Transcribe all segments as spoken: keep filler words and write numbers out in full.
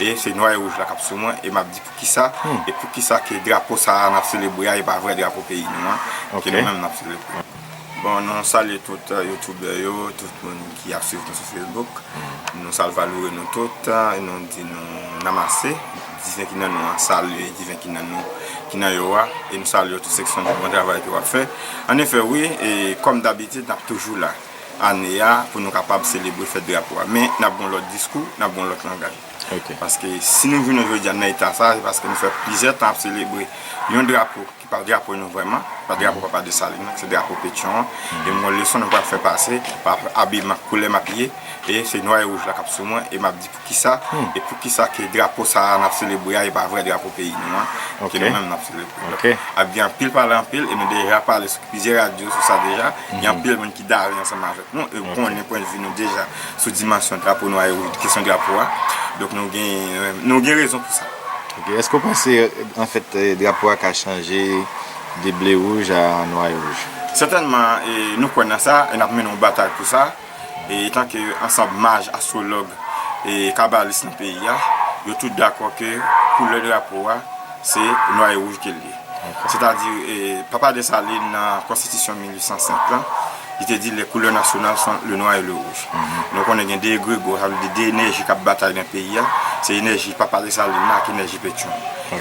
E se nwa e wouj la k ap sou mwen, e m ap di poukisa, e poukisa ke drapo sa a n ap selebre a, e pa vrè drapo peyi nou an, ke nou menm n ap selebre. Bon, nou salye tout, euh, youtubè yo, tout moun ki ap swiv nou sou Facebook. Nou salvalore nou tout, euh, e nou di nou nanmase. Diven ki nan nou an salye diven ki nan nou, ki nan yo a, e nou salye tout seksyon pou bon travay ke w ap fè. Anefè, wi, e kòm dabitid, n ap toujou la ane a pou nou kapab selebre fèt drapo a. Men, n ap gon lòt diskou, n ap gon lòt langaj. Paske si nou jounen jodi a nan eta sa, se paske nou fè plizyè tan ap selebre yon drapo ki pa drapo nou vrèman, pa drapo Papa Desalin nan, se drapo Petyon an. E m gon leson nou pral fè pase pa abiman, koulè m apiye, e se nwa e wouj la k ap sou mwen, e m ap di poukisa, e poukisa ke drapo sa a n ap selebre a, e pa vrè drapo peyi nou an, ke nou menm n ap selebre. Donk, ap gen anpil pale anpil, e nou deja pale sou plizyè radyo sou sa deja. Gen anpil moun ki dale ansanm avèk nou, e konnen pwennvi nou deja sou dimansyon drapo nwa e wouj, kesyon drapo a. Donk, nou gen, nou gen rezon pou sa. Ok, èske w panse, anfèt, eh, drapo a ka chanje de ble wouj a nwa e wouj? Sètènman, e nou kwè nan sa, e n ap mennen yon batay pou sa. E etanke ansanm maj, astwològ, e kabalis nan peyi a, yo tout dakò ke koulè drapo a, se nwa e wouj ke l ye. Sètadi, e, Papa Desalin nan Konstitisyon mil uit san senk lan, li te di, les couleurs nationales sont le noir et le rouge. Nou konnen gen de egregò, sa vle di de enèji k ap batay nan peyi a. Se enèji Papa Desalin nan ak enèji Petyon.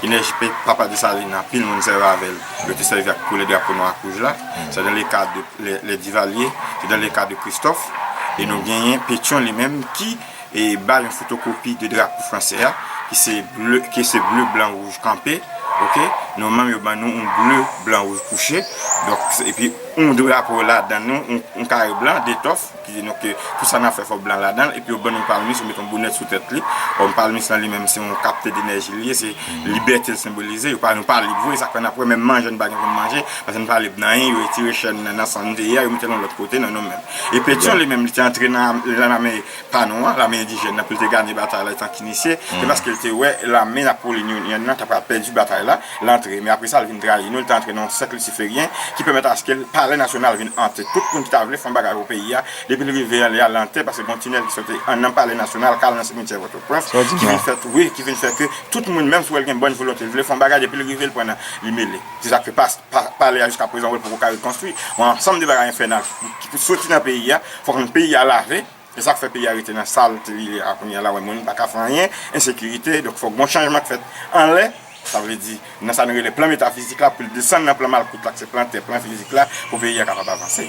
Enèji pe- Papa Desalin nan, anpil moun sèvi avè l. Yo te sèvi ak koulè drapo nwa ak wouj la. Se dans le cadre de les, les Duvalier, se dans le cadre de Christophe. E nou genyen Petyon li menm ki e bay yon fotokopi de drapo fransè a, ki se ble, ki se ble, blan, wouj kanpe, ok? Nou menm, yo ban nou yon ble, blan, wouj kouche. Donk, epi yon drapo ladan nou, yon, yon kare blan, detòf, ki di nou ke tout sa n ap fè fò blan ladan l, epi yo ban nou palmis, yo met yon bonèt sou tèt li. Bon, palmis lan li menm, se yon kaptè denèji li ye, se libète l senbolize, yo pa, nou pa lib vre, sa k fè n ap wè menm manje n pa gen pou n manje, paske n pa lib nan anyen, yo retire chèn nan, nan sa n te ye a, yo mete l yon lòt kote nan nou menm. E Petyon li menm, li te antre nan, nan lame pa nou an, lame endijèn nan, pou l te ganye batay la etan k inisye, se paske l te wè lame Napoleonian nan ta pral pèdi batay la, l antre. Men apre sa, l vin trayi nou, l te antre nan yon sèk lisiferyen ki pèmèt aske palè nasyonal vin ante. Tout moun ki ta vle fè yon bagay pou peyi a, depi l rive anlè a, l ante, paske gon tinèl ki soti anndan palè nasyonal, k al nan simityè Pòtoprens, ki vin fè, wi, ki vin fè ke tout moun, menm si w wè l gen bòn volonte, l vle fè yon bagay, depi l rive, l pran nan, li mele. Se sa k fè pa, pa, palè a jiska prezan, w wè l poko ka rekonstwi. Yon ansanm de bagay enfènal ki, ki soti nan peyi a, fòk nou peyi a lave. E sa k fè peyi a rete nan sal te li ye a kounye a la, wè moun pa ka fè anyen, ensekirite, donk fòk gon chanjman k fèt anlè, sa vle di, nan sa nou rele plan metafizik la, pou l desann nan plan malkout la, k se plan tè, plan fizik la, pou peyi a kapab avanse.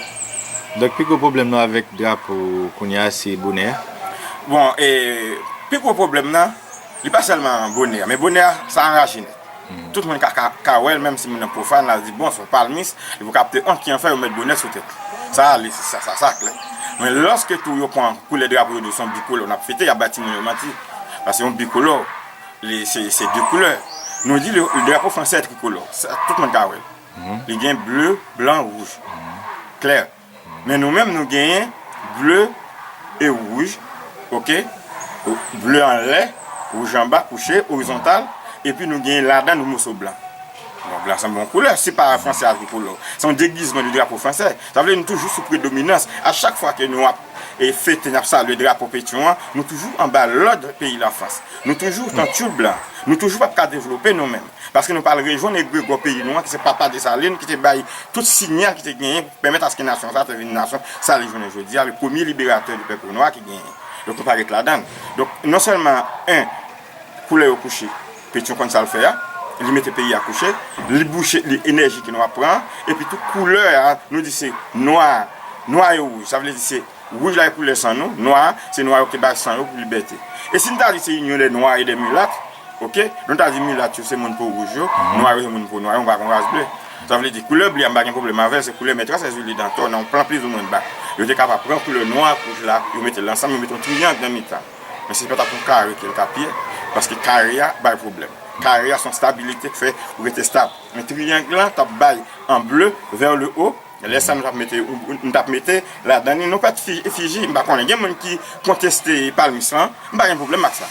Donk, pi gwo pwoblèm nou avèk drapo kounye a, se bonè a? Bon, e, pi gwo pwoblèm nan, li pa sèlman bonè a, men bonè a, sa anraje nèt. Tout moun ka, ka, ka wè l, menm si moun nan pwofàn, l al di, bon, se yon palmis, li pou kapte, an ki an fè yo met bonè sou tèt li. Sa ale, se sa, sa, sa klè. Men lòske tou yo pran koulè drapo yo di se yon bikolò n ap fete, y ap bay timoun yo manti. Paske yon bikolò, li, se, se de koulè. Nou di le, le drapo fransè trikolò. Sa, tout moun ka wè l. Li gen ble, blan, wouj. Klè. Men nou menm, nou genyen ble e wouj, ok? Ble anlè, wouj anba, kouche, orizontal, epi nou genyen ladan nou moso blan. Bon, blan sanble yon koulè, se pa fransè a trikolò. Se yon degizman de drapo fransè. Sa vle di nou toujou sou predominans. A chak fwa ke nou ap, e, fete, n ap salye drapo Petyon an, nou toujou anba lòd peyi Lafrans. Nou toujou tan tchoul blan. Nou toujou p ap ka devlope nou menm. Paske nou pa al rejwenn egregò peyi nou an, ki se Papa Desalin, ki te bay tout sinyal ki te genyen pou pèmèt aske nasyon sa a te vin nasyon sa li jounen jodi a, le premye liberatè di pèp nwa ki genyen. Donk, nou pa ret ladan l. Donk, non sèlman, en, koulè yo kouche, Petyon konn sa l fè a, li mete peyi a kouche, li bouche, li enèji ke nou ap pran, epi tou koulè a, nou di se nwa, nwa e wouj, sa vle di se wouj la e koulè san nou, nwa, se nwa yo ki bay san yo pou libète. E si n ta di se Union des Noirs et des Mulattes, ok, nou ta di milat yo se moun po wouj yo, nwa yo se moun po nwa yo, nou pa gon ras ble. Sa vle di koulè ble a m pa gen pwoblèm avè l, se koulè Mèt Fransèz Willy Dantor nan yon plan plizoumwen ba. Yo te kapab pran koulè nwa ak wouj la, yo mete l ansanm, yo mete yon triyang nan mitan. Men se pa t ap yon kare ke l t ap ye, paske kare a bay pwoblèm. Kare a se yon stabilite k fè ou rete stab. Men triyang lan t ap bay an ble vers le haut, lè sa nou t ap mete, nou t ap mete ladan li, nou pèt Fi-, Fiji, m pa konnen. Gen moun ki konteste palmis lan, m pa gen pwoblèm ak sa.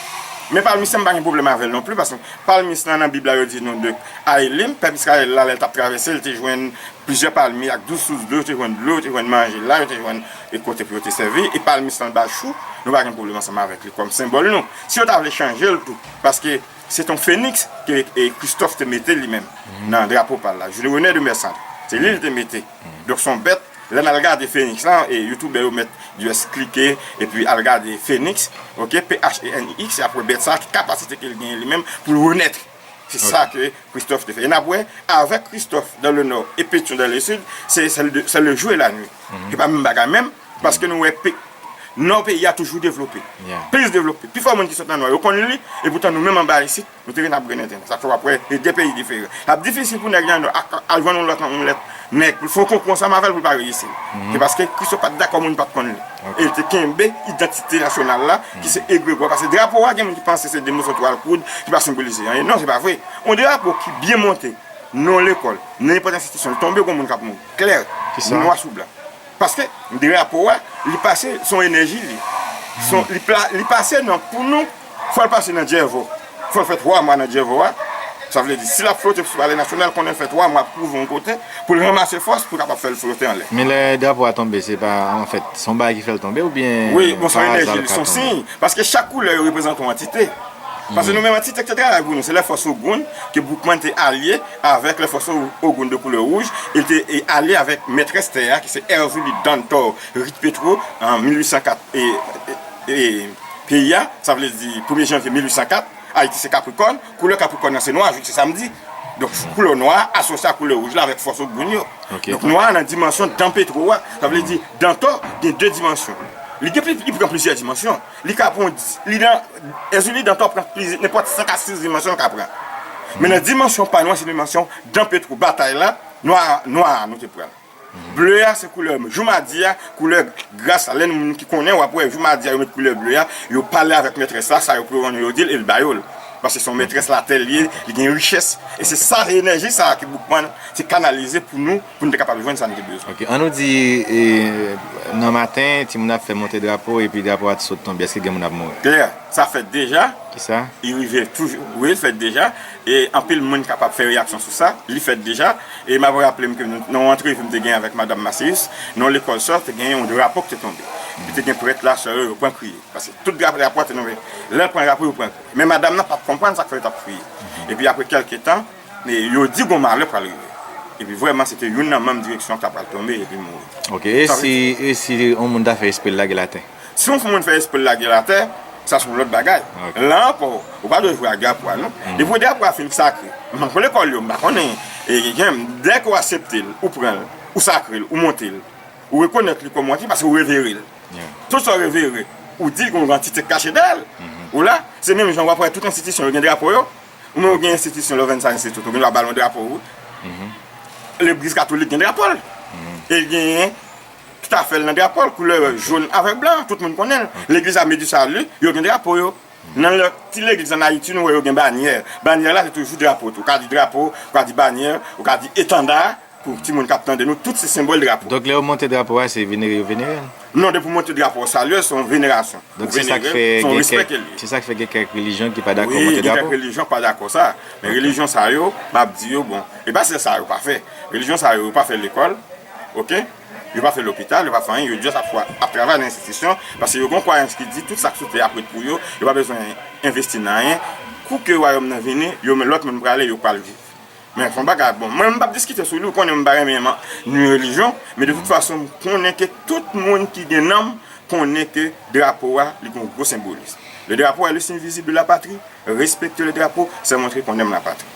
Men palmis lan, m pa gen pwoblèm avè l non plis, paske palmis lan nan Bib la, yo di nou de a Elim, pèp Izrayèl la, lè l t ap travèse, l te jwenn plizyè palmi ak douz sous dlo, yo te jwenn dlo, yo te jwenn manje la, yo te jwenn, e, kote pou yo te sèvi, e palmis lan bay chou, Nou pa gen pwoblèm ansanm avèk li kòm senbòl nou. Si yo ta vle chanje l tou, paske se t on feniks ke, e, Christophe te mete li menm nan drapo pa l la. Jules René de Mersan, se li l te mete. Donk, se yon bèt, lè n al gade feniks la, e, youtubè yo mèt jis klike, epi al gade feniks, ok, P H E N I X, e apre bèt sa, ki kapasite ke l genyen li menm pou l renèt. Se sa ke Christophe te fè. E n ap wè, avèk Christophe dans le nord e Pétion dans le sud, se, c'est le, c'est le jour et la nuit. Se pa menm bagay menm, paske nou wè pe, nò peyi a toujou devlope. Plis devlope. Pifò moun ki sot nan nò yo konn li, e poutan nou menm anba isit, nou te vin ap grenn entènèt. Sa fè w ap wè, e de peyi diferan. L ap difisil pou nèg nan nò a, a jwenn yon lòt, yon lòt nèg pou l fè yon konkou ansanm avè l pou l pa reyisi. Se paske Christophe pa t dakò moun pa t konn li. E l te kenbe idantite nasyonal la, ki se egregwa. Paske drapo a, gen moun ki panse se de moso twal koud ki pa senbolize anyen. Non, se pa vre. Yon drapo ki byen monte, nan yon lekòl, nan nenpòt enstitisyon, li tonbe, gon moun k ap mouri. Klè, nwa sou blan. Paske drapo a, li pase, se yon enèji li. Se yon, li pla, li pase nan, pou nou, fò l pase nan djèvò. Fò l fè twa mwa nan djèvò a. Sa vle di, si l ap flote sou palè nasyonal, konnen l fè twa mwa pou rive yon kote, pou l ranmase fòs, pou l kapab fè l flote anlè. Men lè drapo a tonbe, se pa, anfèt, se yon bagay ki fè l tonbe oubyen... Wi, bon, se yon enèji, se yon siy. Paske chak koulè yo reprezante yon antite. Paske nou menm antite ki te travay pou nou, se lè fòs Ogoun, ke Boukman te alye avèk lè fòs Ogoun de koulè wouj, e te, e alye avèk mètrès tè a, ki se Erzulie Dantor Rit Petro, an mil uit san kat, e, e, e, peyi a, sa vle di premye janvye mil uit san kat, Ayiti se Kaprikòn, koulè Kaprikòn nan se nwa, jou se samdi. Donk, koulè nwa a asosye a koulè wouj la avèk fòs Ogoun yo. Donk, nwa a nan dimansyon dan Petro a, sa vle di Dantor gen de dimansyon. Li gen pli, li pran plizyè dimansyon. Li ka pran, li nan, Erzulie Dantor pran plizyè, nenpòt senk a sis dimansyon l ka pran. Men nan dimansyon pa nou an, se dimansyon dan Petro, batay la, nwa, nwa a nou te pran. Ble a se koulè jou madi a, koulè gras la. Lè moun ki konnen, w ap wè jou madi a, yo met koulè ble a, yo pale avèk mètrès la, sa yo pwomennen yo di l, e l ba yo l. Paske se yon mètrès latè l ye, li gen richès. E se sa, enèji sa a ki Boukman te kanalize pou nou, pou nou te kapab jwenn sa nou te bezwen. Ok, ann nou di, e, nan maten, timoun ap fè monte drapo, epi drapo a sot tonbe. Èske gen moun ap mouri? Klè, sa fèt deja. Kisa? Li rive toujou, wi, l fèt deja. E anpil moun kapab fè reyaksyon sou sa. Li fèt deja. E m ap raple m ke nou, nan yon antrevi m te gen avèk madanm Masseyus, nan yon lekòl sò, te gen yon drapo ki te tonbe. Epi te gen prèt la, sè yo, yo pran kriye. Paske tout drapo, drapo a te tonbe. Lè l pran drapo, yo pran kriye. Men madanm nan pa t konprann sa k fè yo t ap kriye. Epi apre kèlke tan, e yo di gon malè pral rive. Epi vrèman, se te youn nan manm direksyon an k ta pral tonbe epi mouri. Ok, e si, e si yon moun ta fè espre l lage l atè? Si yon moun fè espre l lage l atè, sa se yon lòt bagay. La ankò, ou pa dwe jwe ak drapo a, non. Depi w drapo a fin sakre, mank lekòl yo, m pa konnen, e, gen, dèke w aksepte l, ou pran l, ou sakre l, ou monte l, ou rekonèt li kòm yon ti, paske ou revere l. Tout sa w revere, ou di gen yon antite k kache dèyè l. Ou la, se menm jan w ap wè tout enstitisyon yo gen drapo yo. Ou menm ou gen enstitisyon, lè w vin sa enstitisyon, ou gen dwa ba l yon drapo, wi. Legliz katolik gen drapo l. E l genyen tout afè l nan drapo l, koulè jòn avèk blan, tout moun konnen l. Legliz Amour du Salut, yo gen drapo yo. Nan lòt ti legliz ann Ayiti, nou wè yo gen banyè. Banyè la, se toujou drapo tou. Ou ka di drapo, ou ka di banyè, ou ka di etanda. Pou timoun k ap tande nou, tout se senbòl drapo. Donk, lè yo monte drapo a, se venere yo venere l? Non, depi w monte drapo a, salye, se yon venerasyon. Donk, se sa k fè gen kèk, se sa k fè gen kèk relijyon ki pa dakò monte drapo? Wi, gen kèk relijyon k pa dakò sa. Men relijyon sa yo, m ap di yo, bon, e pa se sa yo pa fè. Relijyon sa yo, yo pa fè lekòl, ok? Yo pa fè lopital, yo pa fè anyen, yo just ap, ap travay nan enstitisyon, paske yo gen yon kwayans ki di tout sa k sou tè a ap ret pou yo, yo pa bezwen envesti nan anyen. Kou ke wayòm nan vini, yo, men lòt moun prale, yo pral viv. Men se yon bagay, bon, mwen, m p ap diskite sou li, ou konnen m pa renmen man-, ni relijyon, men de tout fason, m konnen ke tout moun ki gen nanm konnen ke drapo a, li gen yon gwo senbolis. Le drapeau est le signe visible de la patrie. Respecter le drapeau, c'est montrer qu'on aime la patrie.